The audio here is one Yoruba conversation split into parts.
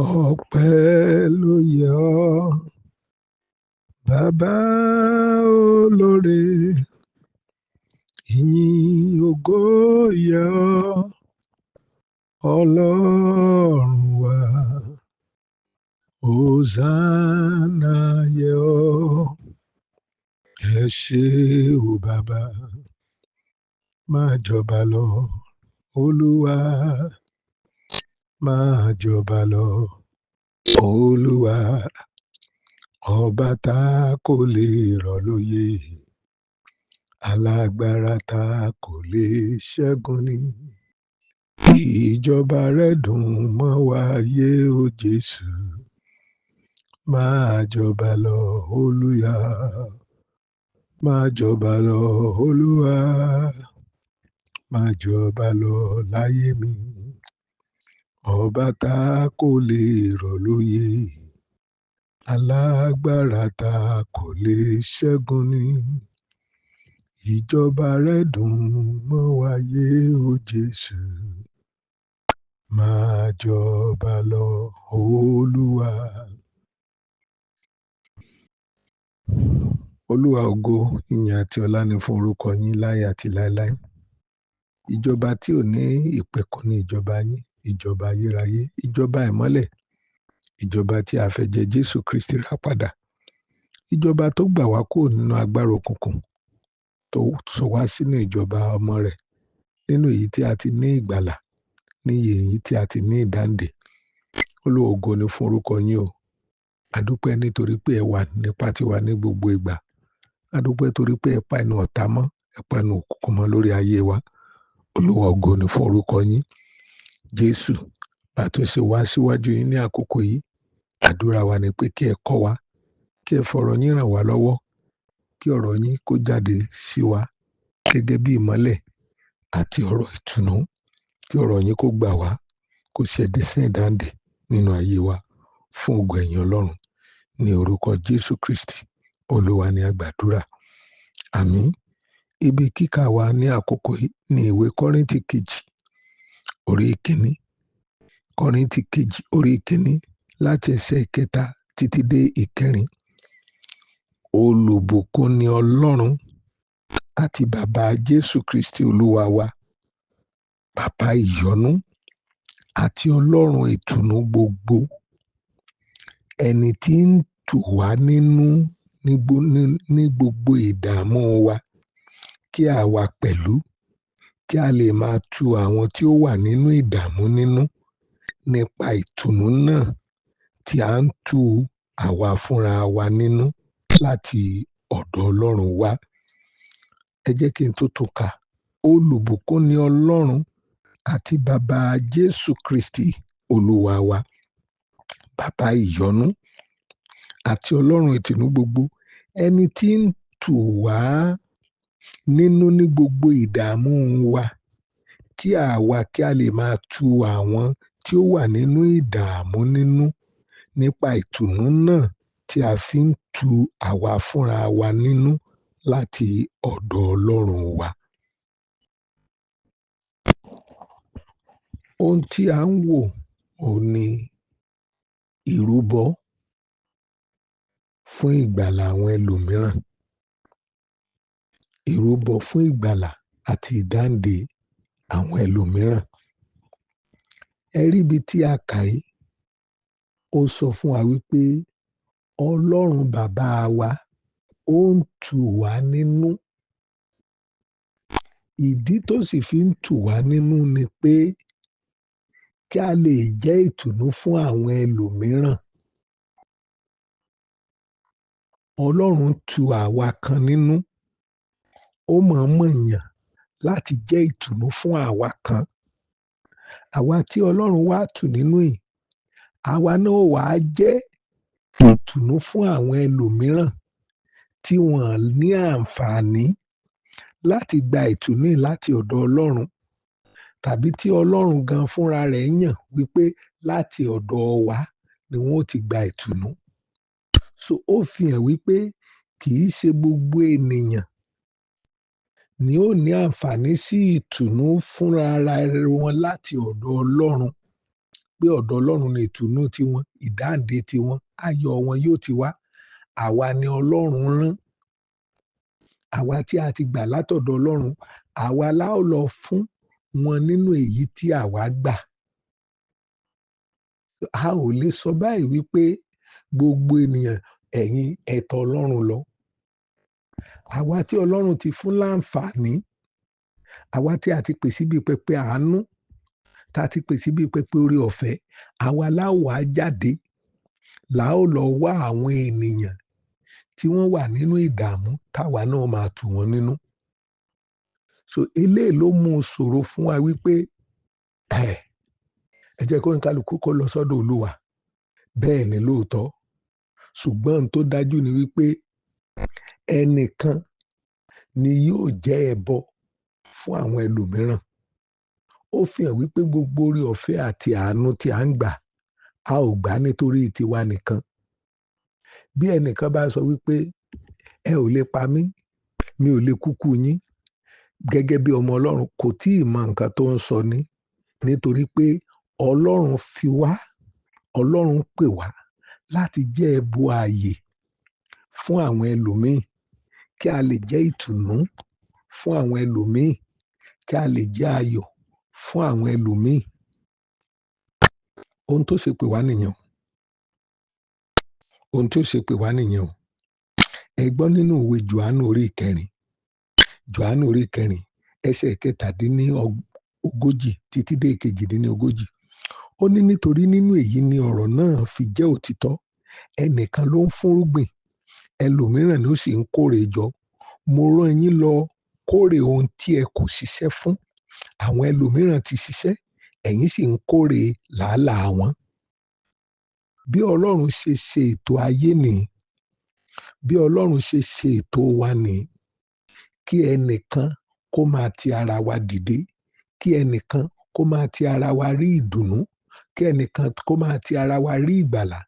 Ọpẹ́ ló yẹ ọ́, Bàbá olóore. Ìyìn ògo yẹ ọ́, Ọlọ́run wa. Hòsánà yẹ ọ́, ẹ ṣé o bàbá. Máa jọba lọ, Olúwa. Máa jọba lọ, Olúwa. Ọba tá kò lè rọ̀ lóyè, alágbára tá kò lè ṣẹ́gun ni. Ìjọba rẹ̀ dùn mọ́ wa yé o Jésù. Máa jọba lọ, Olúwa. Máa jọba lọ, Olúwa. Máa jọba lọ láyé mi. Ọba tá kò lè rọ̀ lóyè, alágbára tá kò lè ṣẹ́gun ni. Ìjọba rẹ̀ dùn mọ́ wa yé o Jésù. Máa jọba lọ, Olúwa. Olúwa ògo, ìyìn àti ọlá ni fún orúkọ yín láé àti láéláé. Ìjọba tí ò ní ìpẹ̀kun ni ìjọba yín, ìjọba ayérayé, ìjọba ìmọ́lẹ̀, ìjọba tí a fẹ̀jẹ̀ Jésù Kristi rà padà. Ìjọba tó gbà wá kúrò nínú agbára òkùnkùn, tó sọ wá sínú ìjọba ọmọ rẹ̀, nínú èyí tí a ti ní ìgbàlà, ní èyí tí a ti ní ìdáǹdè. Olúwa ògo ni fún orúkọ yín o. A dúpẹ́ nítorí pé ẹ wà nípa tiwa ní gbogbo ìgbà. A dúpẹ́ torí pé ẹ pa ẹnu ọ̀tá mọ́, ẹ pa ẹnu òkùnkùn mọ́ lórí ayé wa. Olúwa ògo ni fún orúkọ yín. Jésù, bá tó ṣe wá síwájú yín ní àkókò yìí, àdúrà wa ni pé kí ẹ kọ́ wa, kí ẹ fọ̀rọ̀ yín ràn wá lọ́wọ́, kí ọ̀rọ̀ yín kó jáde sí wa gẹ́gẹ́ bí ìmọ́lẹ̀ àti ọ̀rọ̀ ìtùnú, kí ọ̀rọ̀ yín kó gbà wá, kó ṣe ẹ̀dẹ́sẹ̀ ìdáǹdè nínú ayé wa fún ògo ẹ̀yìn Ọlọ́run. Ní orúkọ Jésù Kristi, Olúwa ni a gbàdúrà. Àmín. Ibi kíkà wa ní àkókò yìí ní ìwé Kọ́ríńtì kejì, orí ìkíní. Kọ́ríńtì kejì, orí ìkíní láti ẹsẹ̀ ìkẹta títí dé ìkẹrin. Olùbùkún ni Ọlọ́run àti bàbá Jésù Kristi Olúwa wa, bàbá ìyọ́nú àti Ọlọ́run ìtùnú gbogbo, ẹni tí ń tù wá nínú ní gbogbo ìdààmú wa, kí àwa pẹ̀lú kí a lè máa tu àwọn tí ó wà nínú ìdààmú nínú nípa ìtùnú náà tí a ń tu àwa fúnra wa nínú láti ọ̀dọ̀ Ọlọ́run wá. Ẹ jẹ́ kí n tó tún kà. Olùbùkún ni Ọlọ́run àti bàbá Jésù Kristi Olúwa wa, bàbá ìyọ́nú àti Ọlọ́run ìtùnú gbogbo, ẹni tí ń tù wá nínú ní gbogbo ìdààmú wa, kí àwa kí a lè máa tu àwọn tí ó wà nínú ìdààmú nínú nípa ìtùnú náà tí a fi ń tu àwa fúnra wa nínú láti ọ̀dọ̀ Ọlọ́run wa. Ohun tí a ń wò òun ni ìrúbọ fún ìgbàlà àwọn ẹlòmíràn. Ìrúbọ fún ìgbàlà àti ìdáǹdè àwọn ẹlòmíràn. Ẹ rí ibi tí a kà yìí, ó sọ fún wa wípé Ọlọ́run bàbá wa ó ń tù wá nínú. Ìdí tó sì fi ń tù wá nínú ni pé kí a lè jẹ́ ìtùnú fún àwọn ẹlòmíràn. Ọlọ́run tu àwa kan nínú. Ó mọ̀ọ́mọ̀ yàn láti jẹ́ ìtùnú fún àwa kan. Àwa tí Ọlọ́run wá tù nínú yìí, àwa náà wá jẹ́ ìtùnú fún àwọn ẹlòmíràn tí wọ́n ní àǹfààní láti gba ìtùnú yìí láti ọ̀dọ̀ Ọlọ́run, tàbí tí Ọlọ́run gan fúnra rẹ̀ yàn wípé láti ọ̀dọ̀ wa ni wọ́n ó ti gba ìtùnú. So ó fi hàn wípé kì í ṣe gbogbo ènìyàn ni ó ní àǹfààní sí ìtùnú fúnra ara wọn láti ọ̀dọ̀ Ọlọ́run. pé ọ̀dọ̀ Ọlọ́run ni ìtùnú tiwọn, ìdáǹdè tiwọn, ayọ̀ wọn yóò ti wá. Àwa ni Ọlọ́run rán. Àwa tí a ti gbà látọ̀dọ̀ Ọlọ́run, àwa la ó lọ fún wọn nínú èyí tí àwa gbà. A ò lè sọ báyìí wípé gbogbo ènìyàn, ẹ̀yin ẹ tọ̀ Ọlọ́run lọ. Àwa tí Ọlọ́run ti fún láǹfààní, àwa tí a ti pè síbi pẹpẹ àánú, tá a ti pè síbi pẹpẹ oore ọ̀fẹ́, àwa la ó wá jáde, la ó lọ wá àwọn ènìyàn tí wọ́n wà nínú ìdààmú, táwa náà máa tù wọ́n nínú. So eléyìí ló mú ṣòro fún wa wípé ẹ jẹ́ kó ní kálukú kó lọ sọ́dọ̀ Olúwa. Bẹ́ẹ̀ ni lóòótọ́. Ṣùgbọ́n ohun tó dájú ni wípé ẹnìkan ni yóò jẹ́ ẹbọ fún àwọn ẹlòmíràn. Ó fi hàn wípé gbogbo oore ọ̀fẹ́ àti àánú tí à ń gbà, a ò gbà nítorí tiwa nìkan. Bí ẹnìkan bá sọ wípé ẹ ò lè pa mí, mi ò lè kúkú yín, gẹ́gẹ́ bí ọmọ Ọlọ́run, kò tí ì mọ nǹkan tó ń sọ ní, nítorí pé Ọlọ́run fi wá, Ọlọ́run pè wá láti jẹ́ ẹbọ ààyè fún àwọn ẹlòmíì, kí a lè jẹ́ ìtùnú fún àwọn ẹlòmíì, kí a lè jẹ́ ayọ̀ fún àwọn ẹlòmíì. Ohun tó ṣe pè wá nìyẹn o. Ohun tó ṣe pè wá nìyẹn o. Ẹ gbọ́ nínú ìwé Jòhánù orí ìkẹrin, Jòhánù orí ìkẹrin, ẹsẹ̀ 37 títí dé 38. Ó ní nítorí nínú èyí ni ọ̀rọ̀ náà fi jẹ́ òtítọ́. Ẹnìkan ló ń fúnrúgbìn, ẹlòmíràn ni ó sì ń kórè jọ. Mo rán yín lọ kórè ohun tí ẹ kò ṣiṣẹ́ fún. Àwọn ẹlòmíràn ti ṣiṣẹ́, ẹ̀yin sì ń kórè làálàá wọn. Bí Ọlọ́run ṣe ṣe ètò ayé nìí, bí Ọlọ́run ṣe ṣe ètò wa nìí, kí ẹnìkan kó máa ti ara wa dìde, kí ẹnìkan kó máa ti ara wa rí ìdùnnú, kí ẹnìkan kó máa ti ara wa rí ìgbàlà.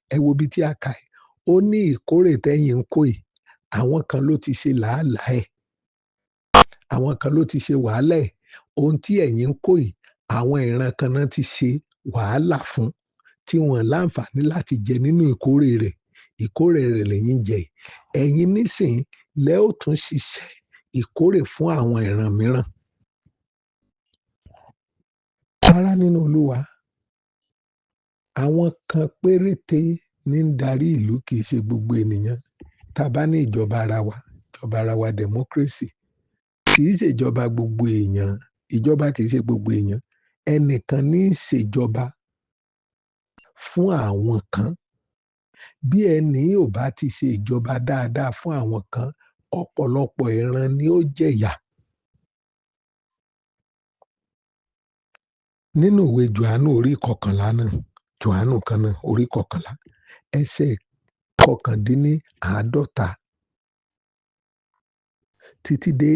Ẹ wo ibi tí a kà ẹ́. Ó ní ìkórè tẹ́yin ń kó yìí, àwọn kan ló ti ṣe làálàá ẹ̀. Àwọn kan ló ti ṣe wàhálà ẹ̀. Ohun tí ẹ̀yin ń kó yìí, àwọn ìran kan náà ti ṣe wàhálà fún, tí wọ́n láǹfààní láti jẹ nínú ìkórè rẹ̀. Ìkórè rẹ̀ lẹ́yìn jẹ yìí. Ẹ̀yin nísìnyí lẹ́ ó tún ṣiṣẹ́ ìkórè fún àwọn ìran mìíràn. Ará nínú Olúwa, àwọn kan péréte ní ń darí ìlú, kì í ṣe gbogbo ènìyàn. Tá a bá ní ìjọba ara wa, ìjọba ara wa, democracy, kì í ṣe ìjọba gbogbo èèyàn. Ìjọba kì í ṣe gbogbo èèyàn. Ẹnìkan ní í ṣèjọba fún àwọn kan. Bí ẹni ò bá ti ṣe ìjọba dáadáa fún àwọn kan, ọ̀pọ̀lọpọ̀ ìran ni ó jẹ̀yà. Nínú ìwé Jòhánù orí kọkànlá náà, Jòhánù kan náà orí kọkànlá, ẹsẹ̀ 49 títí dé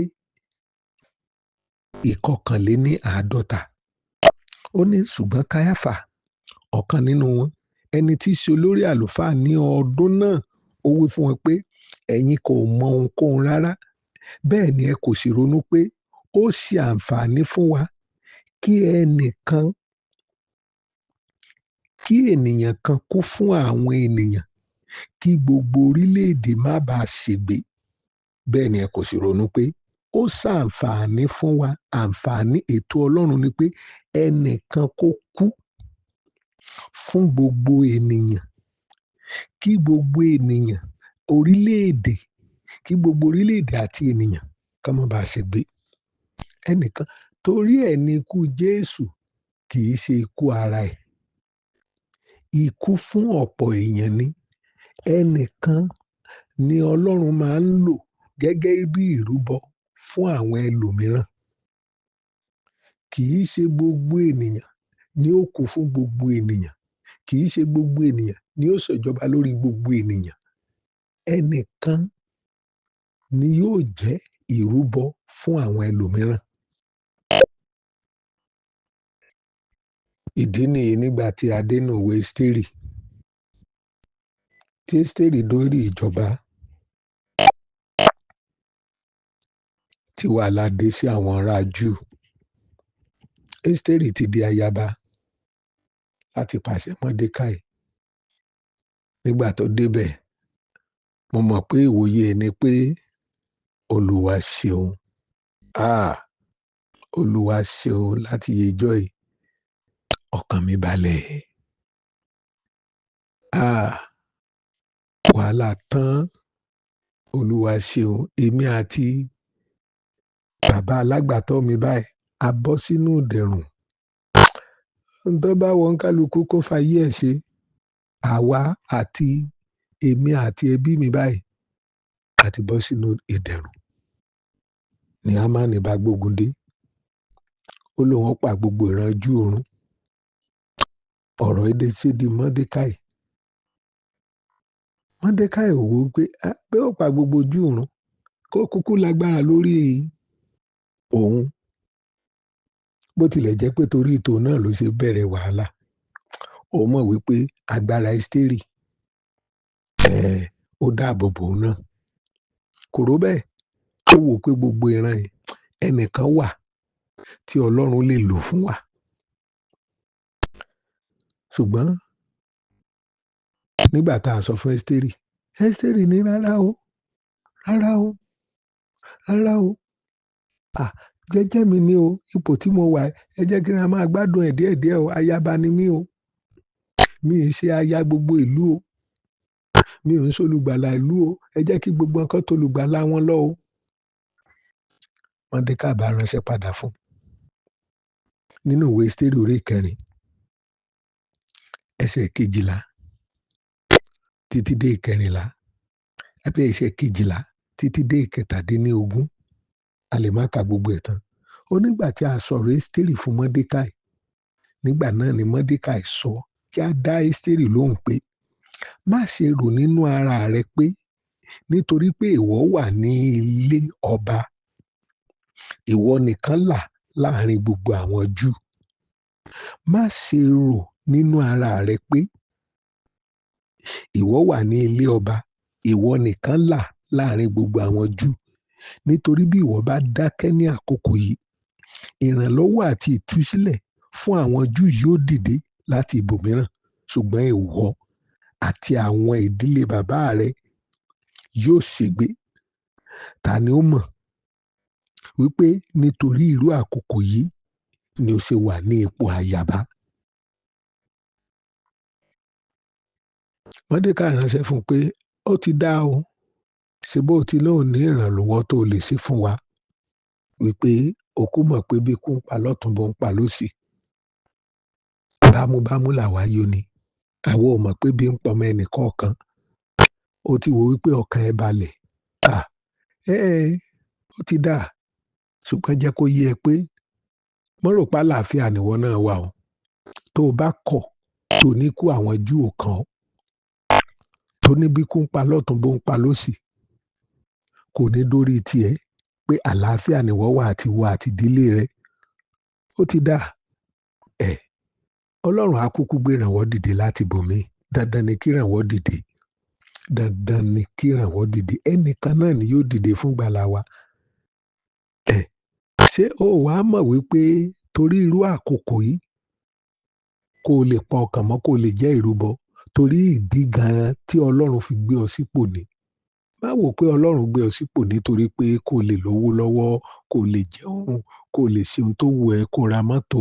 51. Ó ní ṣùgbọ́n Káyáfà, ọ̀kan nínú wọn, ẹni tí í ṣe olórí àlùfáà ní ọdún náà, ó wí fún wọn pé ẹ̀yin kò mọ ohunkóhun rárá. Bẹ́ẹ̀ ni ẹ kò sì ronú pé ó ṣe àǹfààní fún wa kí ẹnìkan, kí ènìyàn kan kú fún àwọn ènìyàn, kí gbogbo orílẹ̀-èdè má bàa ṣègbé. Bẹ́ẹ̀ ni ẹ kò sì ronú pé ó ṣàǹfààní fún wa. Àǹfààní ètò Ọlọ́run ni pé ẹnìkan kó kú fún gbogbo ènìyàn, kí gbogbo ènìyàn orílẹ̀-èdè, kí gbogbo orílẹ̀-èdè àti ènìyàn ká má bàa ṣègbé. Ẹnìkan torí ẹ̀ ní ikú Jésù kì í ṣe ikú ara ẹ̀. Ikú fún ọ̀pọ̀ èèyàn ni. Ẹnìkan ni Ọlọ́run máa ń lò gẹ́gẹ́ bí ìrúbọ fún àwọn ẹlòmíràn. Kì í ṣe gbogbo ènìyàn ni ó kú fún gbogbo ènìyàn. Kì í ṣe gbogbo ènìyàn ni ó ṣèjọba lórí gbogbo ènìyàn. Ẹnìkan ni yóò jẹ́ ìrúbọ fún àwọn ẹlòmíràn. Ìdí nìyí nígbà tí a dé inú ìwé Ẹ́sítérì, tí Ẹ́sítérì dórí ìjọba, tí wàhálà dé sí àwọn ará Júù. Ẹ́sítérì ti di ayaba láti pàṣẹ Mọ́dékáì. Nígbà tó débẹ̀, mo mọ̀ pé ìwòye ẹ̀ ni pé Olúwa ṣeun. Ah! Olúwa ṣeun láti ijọ́ yìí. Ọkàn mi balẹ̀. Ah! Wàhálà tán. Olúwa ṣeun. Èmi àti bàbá alágbàtọ́ mi báyìí, a bọ́ sínú ìdẹ̀rùn. Ohun tó bá wọ kálukú kó fayé ẹ̀ ṣe. Àwa àti èmi àti ẹbí mi báyìí, a ti bọ́ sínú ìdẹ̀rùn. Ni Hámánì bá gbógun dé. Ó lóun ó pa gbogbo ìran Júù run. Ọ̀rọ̀ yìí dé sí di Mọ́dékáì. Mọ́dékáì ò wò pé pé ó pa gbogbo Júù run, kó kúkú lágbára lórí òun. Bó tilẹ̀ jẹ́ pé torí tòun náà ló ṣe bẹ̀rẹ̀ wàhálà. Ó mọ̀ wípé agbára Ẹ́sítérì, ó dáàbò bò òun náà. Kò rò bẹ́ẹ̀. Ó wò pé gbogbo ìran yìí, ẹnìkan wà tí Ọlọ́run lè lò fún wa. Ṣùgbọ́n nígbà tá a sọ fún Ẹ́sítérì, Ẹ́sítérì ní rárá o, rárá o, rárá o. À, jẹ́jẹ́ mi ni o, ipò tí mo wà, ẹ jẹ́ kí n máa gbádùn ẹ̀ díẹ̀díẹ̀ o, ayaba ni mí o. Mi ì ṣe aya gbogbo ìlú o. Mi ò ń ṣolùgbàlà ìlú o. Ẹ jẹ́ kí gbogbo nǹkan tó olùgbàlà wọn lọ o. Mọ́dékáì bá ránṣẹ́ padà fún un. Nínú ìwé Ẹ́sítérì orí ìkẹrin, ẹsẹ̀ kejìlá títí dé ìkẹrìnlá, àbí ẹsẹ̀ kejìlá títí dé ìkẹtàdínníogún. A lè má ka gbogbo ẹ̀ tán. Ó nígbà tí a sọ̀rọ̀ Ẹ́sítérì fún Mọ́dékáì, nígbà náà ni Mọ́dékáì sọ kí a dá Ẹ́sítérì lóhùn pé, má ṣe rò nínú ara rẹ pé nítorí pé ìwọ wà ní ilé ọba, ìwọ nìkan là láàrin gbogbo àwọn Júù. Má ṣe rò nínú ara rẹ pé ìwọ wà ní ilé ọba, ìwọ nìkan là láàrin gbogbo àwọn Júù. Nítorí bí ìwọ bá dákẹ́ ní àkókò yìí, ìrànlọ́wọ́ àti ìtúsílẹ̀ fún àwọn Júù yóò dìde láti ibòmíràn. Ṣùgbọ́n ìwọ àti àwọn ìdílé bàbá rẹ yóò ṣègbé. Ta ni ó mọ̀ wípé nítorí irú àkókò yìí ni o ṣe wà ní ipò ayaba? Mọ́dékáì ránṣẹ́ fún un pé ó ti dá o, ṣe bó ti lóun ní ìrànlọ́wọ́ tó lè ṣe fún wa, wípé òkú mọ̀ pé bí ikú ń pa lọ́tùn bó ń pa lósì. Bámúbámú làwa yó ni. Àwa ò mọ̀ pé bí ń pọmọ ẹnì kọ̀ọ̀kan. Ó ti wò wípé ọkàn ẹ balẹ̀. À, ó ti dá. Ṣùgbọ́n jẹ́ kó yé ẹ pé mọ́ rò pé àlàáfíà nìwọ náà wà o. Tó o bá kọ̀, tó ní kú àwọn Júù kan ọ́, tó ní bí ikú ń pa lọ́tùn bó ń pa lósì, kò ní dórí tiẹ̀ pé àlàáfíà nìwọ wà àti ìwọ àti ìdílé rẹ. Ó ti dá. Ẹ̀, Ọlọ́run á kúkú gbé ìrànwọ́ dìde láti ibòmíì. Dandan ni kí ìrànwọ́ dìde. Dandan ni kí ìrànwọ́ dìde. Ẹnìkan náà ni yóò dìde fún ìgbàlà wa. Ẹ̀, ṣé o wàá mọ̀ wípé torí irú àkókò yìí kó o lè pa ọkàn mọ́, kó o lè jẹ́ ìrúbọ, torí ìdí gan-an tí Ọlọ́run fi gbé ọ sípò ni. Má wò pé Ọlọ́run gbé ọ sípò nítorí pé kó o lè lówó lọ́wọ́, kó o lè jẹun, kó o lè ṣe ohun tó wù ẹ́, kó o ra mọ́tò,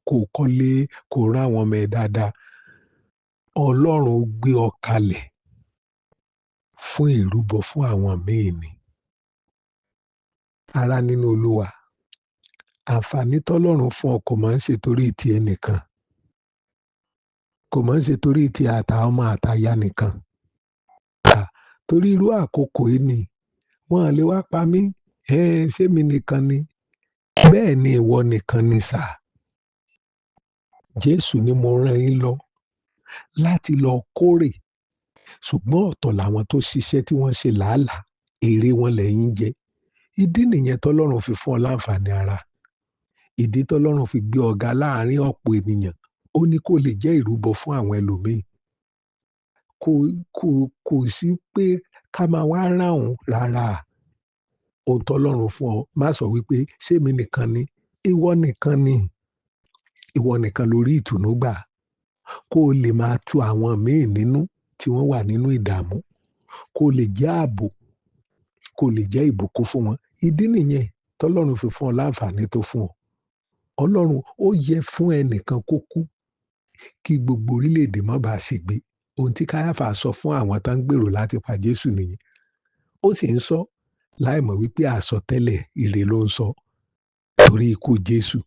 kó o kọ́lé, kó o rán àwọn ọmọ ẹ dáadáa. Ọlọ́run gbé ọ kalẹ̀ fún ìrúbọ fún àwọn míì ni. Ará nínú Olúwa, àǹfààní tọ́lọ́run fún ọ kò máa ń ṣe torí ti ẹnìkan. Kò máa ń ṣe torí ti àtàwọn ọmọ àtaya nìkan. À, torí irú àkókò yìí ni wọ́n lè wá pa mí. Ṣé mi nìkan ni? Bẹ́ẹ̀ ni ìwọ nìkan ni sà. Jésù ni mo rán yín lọ láti lọ kórè. Ṣùgbọ́n ọ̀tọ̀ làwọn tó ṣiṣẹ́ tí wọ́n ṣe làálàá, èrè wọn lẹ́yìn jẹ. Ìdí nìyẹn tọ́lọ́run fi fún ọ láǹfààní ara. Ìdí tọ́lọ́run fi gbé ọ ga láàrin ọ̀pọ̀ ènìyàn, ó ní kó lè jẹ́ ìrúbọ fún àwọn ẹlòmíì. Kò sí pé ká máa wá ráhùn rárá. Ohun tọ́lọ́run fún ọ, má sọ wípé ṣé mi nìkan ni? Ìwọ nìkan ni. Ìwọ nìkan lórí ìtùnú gbà. Kó o lè máa tu àwọn míì nínú tí wọ́n wà nínú ìdààmú. Kó o lè jẹ́ ààbò, kó o lè jẹ́ ìbùkún fún wọn. Ìdí nìyẹn tọ́lọ́run fi fún ọ láǹfààní tó fún ọ. Ọlọ́run ó yẹ fún ẹnìkan kó kú kí gbogbo orílẹ̀-èdè má bàa ṣègbé. Ohun tí Káyáfà sọ fún àwọn tó ń gbèrò láti pa Jésù nìyẹn. Ó sì ń sọ láìmọ̀ wípé àsọtẹ́lẹ̀ ire ló ń sọ torí ikú Jésù.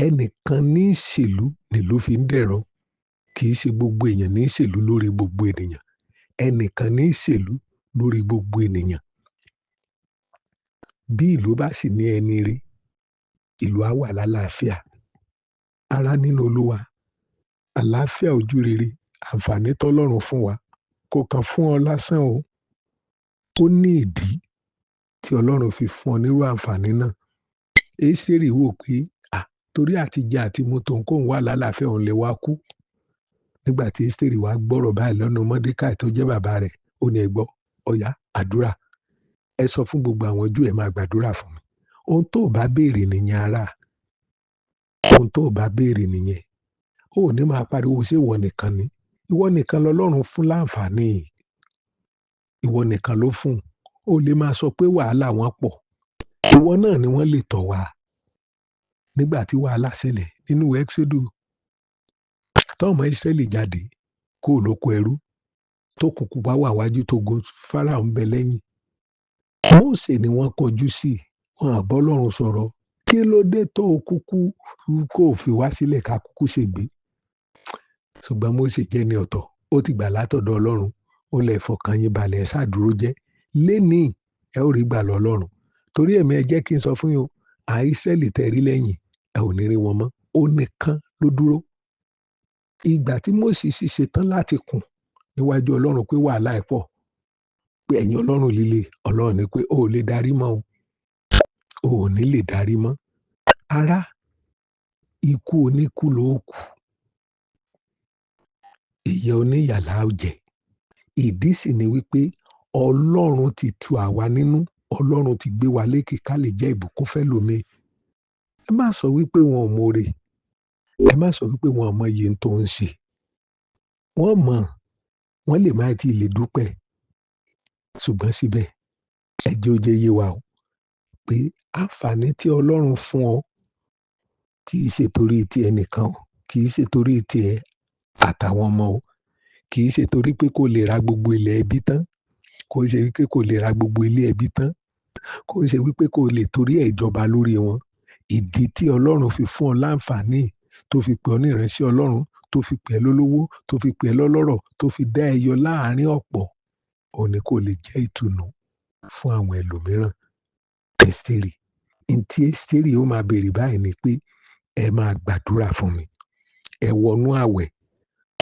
Ẹnìkan ní í ṣèlú nílùú fi ń dẹ̀rọ̀. Kì í ṣe gbogbo èèyàn ní í ṣèlú lórí gbogbo ènìyàn. Ẹnìkan ní í ṣèlú lórí gbogbo ènìyàn. Bí ìlú bá sì ní ẹni ire, ìlú á wà lálàáfíà. Ará nínú Olúwa, àlàáfíà, ojú rere, àǹfààní tọ́lọ́run fún wa kò kàn fún ọ lásán o. Ó ní ìdí tí Ọlọ́run fi fún ọ nírú àǹfààní náà. Ẹ́sítérì wò pé à torí àtijẹ àti mu tòun kóun wà lálàáfíà, òun lè wá kú. Nígbà tí Ẹ́sítérì wá gbọ́rọ̀ báyìí lọ́nà Mọ́dékàì tó jẹ́ bàbá rẹ̀, ó ní, ẹ gbọ́, ọ̀yá àdúrà. Ẹ sọ fún gbogbo àwọn Júù, ẹ máa gbàdúrà fún mi. Ohun tó o bá béèrè nìyẹn, ará. Ohun tó o bá béèrè nìyẹn. Ó ò ní máa pariwo ṣé ìwọ nìkan ni. Ìwọ nìkan lọlọ́run fún láǹfààní. Ìwọ nìkan ló fún. Ó lè máa sọ pé wàhálà wọn pọ̀. Ìwọ náà ni wọ́n lè tọ̀ wá. Nígbà tí wàhálà ṣẹlẹ̀ nínú Ẹ́xódù, tọ́mọ Ísírẹ́lì jáde kó lóko ẹrú, tó kùkù bá wà wájú, tó gun Fáráò ń bẹ lẹ́yìn. Mósè ni wọ́n kọjú sí, wọn à bá Ọlọ́run sọ̀rọ̀. Kí ló dé tó kúkú kó fi wá sílẹ̀ ká kúkú ṣègbé? Ṣùgbọ́n Mósè jẹ́ ní ọ̀tọ̀, ó ti gbà látọ̀dọ̀ Ọlọ́run, ó lè fọkàn yín balẹ̀, ẹ ṣáà dúró jẹ́. Lénìí, ẹ ó rí gbà lọ Ọlọ́run. Torí èmi, ẹ jẹ́ kí n sọ fún yín o, àwọn Ísírẹ́lì tẹ́ rí lẹ́yìn, ẹ ò ní rí wọn mọ́. Ó nìkan ló dúró. Ìgbà tí Mósè sì ṣetán láti kùn níwájú Ọlọ́run pé wàhálà ẹ̀ pọ̀, pé ẹ̀yin Ọlọ́run líle, Ọlọ́run ní pé o ò lè darí mọ́ o. O ò ní lè darí mọ́. Ará, ikú oníkú ló kú. Ìyà oníyà la ó jẹ. Ìdí sì ni wípé Ọlọ́run ti tu àwa nínú, Ọlọ́run ti gbé wa lékè ká lè jẹ́ ìbùkún fẹ́lòmíì. Ẹ má sọ wípé wọn ò mọ̀ọ́rè. Ẹ má sọ wípé wọn ò mọ iye tó ń ṣe. Wọ́n mọ̀, wọ́n lè má tí ì lè dúpẹ́. Ṣùgbọ́n síbẹ̀, ẹ jẹ́ ó jẹ́ yé wa o pé àǹfààní tí Ọlọ́run fún ọ kì í ṣe torí ti ẹnìkan o, kì í ṣe torí ti ẹ àtàwọn ọmọ o, kì í ṣe torí pé kò lè ra gbogbo ilẹ̀ ẹbí tán, kò ṣe wípé kò lè ra gbogbo ilé ẹbí tán, kò ṣe wípé kò lè torí ẹ̀ jọba lórí wọn. Ìdí tí Ọlọ́run fi fún ọ láǹfààní, tó fi pè ọ́ ní ìránṣẹ́ Ọlọ́run, tó fi pè ẹ́ lólówó, tó fi pè ẹ́ lọ́lọ́rọ̀, tó fi dá ẹ yọ láàárín ọ̀pọ̀, òun ni kò lè jẹ́ ìtùnú fún àwọn ẹlòmíràn. Ẹ́sítérì, ntí Ẹ́sítérì ó máa béèrè báyìí ni pé ẹ máa gbàdúrà fún mi. Ẹ wọnú àwẹ̀.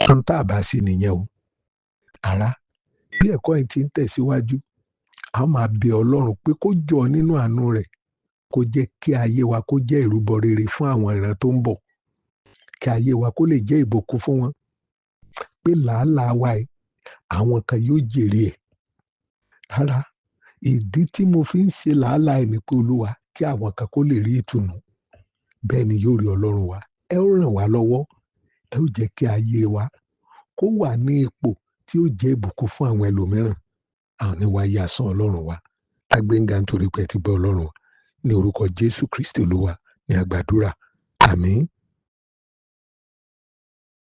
Ohun tá a bá ṣe nìyẹn o. Ará, bí ẹ̀kọ́ yìí ti ń tẹ̀síwájú, a máa bẹ Ọlọ́run pé kó jọ nínú àánú rẹ̀, kó jẹ́ kí ayé wa kó jẹ́ ìrúbọ rere fún àwọn ìran tó ń bọ̀, kí ayé wa kó lè jẹ́ ìbùkún fún wọn. Pé làálàá wa yìí, àwọn kan yóò jèrè ẹ̀. Rárá, ìdí tí mo fi ń ṣe làálàá yìí ni pé Olúwa, kí àwọn kan kó lè rí ìtùnú. Bẹ́ẹ̀ ni yóò rí Ọlọ́run wa. Ẹ ó ràn wá lọ́wọ́. Ẹ ó jẹ́ kí ayé wa kó wà ní ipò tí ó jẹ́ ìbùkún fún àwọn ẹlòmíràn. A ò ní wáyé asán Ọlọ́run wa. A gbé yín ga nítorí pé ẹ ti gbọ́ Ọlọ́run wa. Ní orúkọ Jésù Kristi Olúwa ní a gbàdúrà. Àmín.